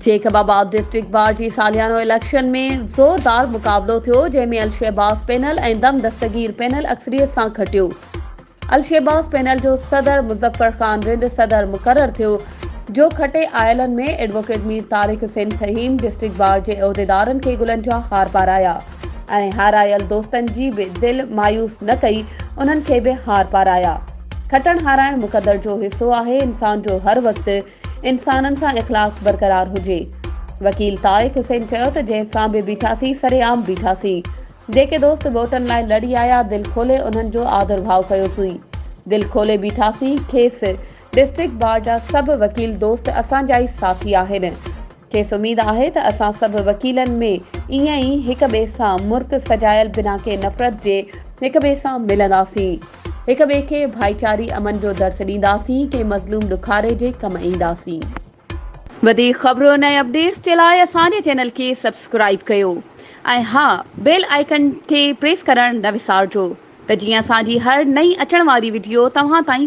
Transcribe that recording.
Jacob آباد district bar جي ساليانو اليڪشن ۾ زوردار مقابلو ٿيو، جنهن ۾ الشهباز پينل ۽ دم دستگير پينل اڪثريت سان کٽيو. الشهباز پينل جو صدر مظفر خان رند صدر مقرر ٿيو، جو کٽي آيلن ۾ advocate Mir Tariq Hussain Thaheem district bar جي عهديدارن کي گلن جا هار پارايا ۽ هارايل دوستن جي به دل مايوس نه ڪئي انهن کي به هار پارايا. کٽڻ هارائڻ مقدر جو حصو آهي، انسان جو هر وقت انسانن سان اخلاق برقرار هجي. وڪيل طارق حسين چيو ته جنهن سان به بيٺاسين سرعام بيٺاسين. جيڪي دوست ووٽن لاء لڙي آيا، دل کولي انهن جو آڌرڀاء ڪيوسين. دل کولي بيٺاسين. کيس ڊسٽرڪٽ بار جا سڀ وڪيل دوست اسان جا ئي ساٿي آهن. کيس اميد آهي ته اسان سڀ وڪيلن ۾ ائين ئي هڪ ٻئي سان مرڪ سجايل بنا ڪنهن نفرت جي هڪ ٻئي سان ملنداسين. هڪ ٻئي کي ڀائيچاري امن جو درس ڏينداسين، ڪنهن مظلوم ڏکاري جي ڪم اينداسين. وڌيڪ خبرن ۽ اپڊيٽس جي لاء اسان جي چينل کي سبسڪرائيب ڪيو ۽ ها بيل آئيڪن کي پريس ڪرڻ نه وسارجو ته جيئن اسان جي هر نئين اچڻ واري وڊيو توهان تائين.